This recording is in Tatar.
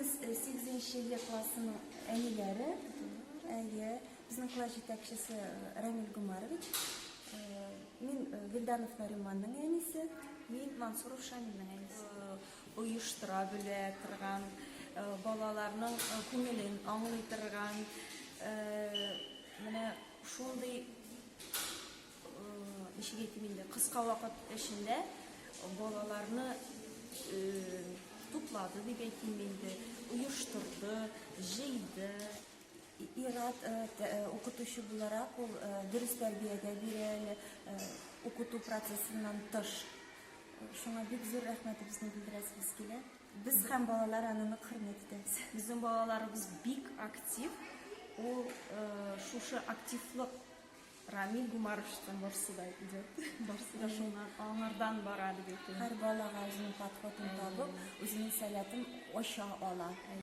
Без 8 Е классының әниләре. Әйе, безнең класс җитәкчесе Рамил Гумарович. Мин Вилданов Нариманның әнисе. Мин Мансуров Шамилнең әнисе. Оештыра белә торган, балаларның күңелен аңлый торган, менә шундый ничек әйтим инде, кыска вакыт эчендә балаларны туплады дип әйтим инде, оештырды, җыйды. Ират укытучы буларак ул дөрес тәрбия дә бирә әле, укыту процессыннан тыш. Шуңа бик зур рәхмәтебезне белдерәсебез килә. Без һәм балалар аны нык хөрмәт итәбез. Безнең балаларыбыз бик актив. Ул шушы активлык Рамил Гумаровичтан барсы да идет. Барсы да шуннан, аңардан бара дип әйтәм. Һәр балага үзенең подходын табып, үзенең сәләтен ача ала.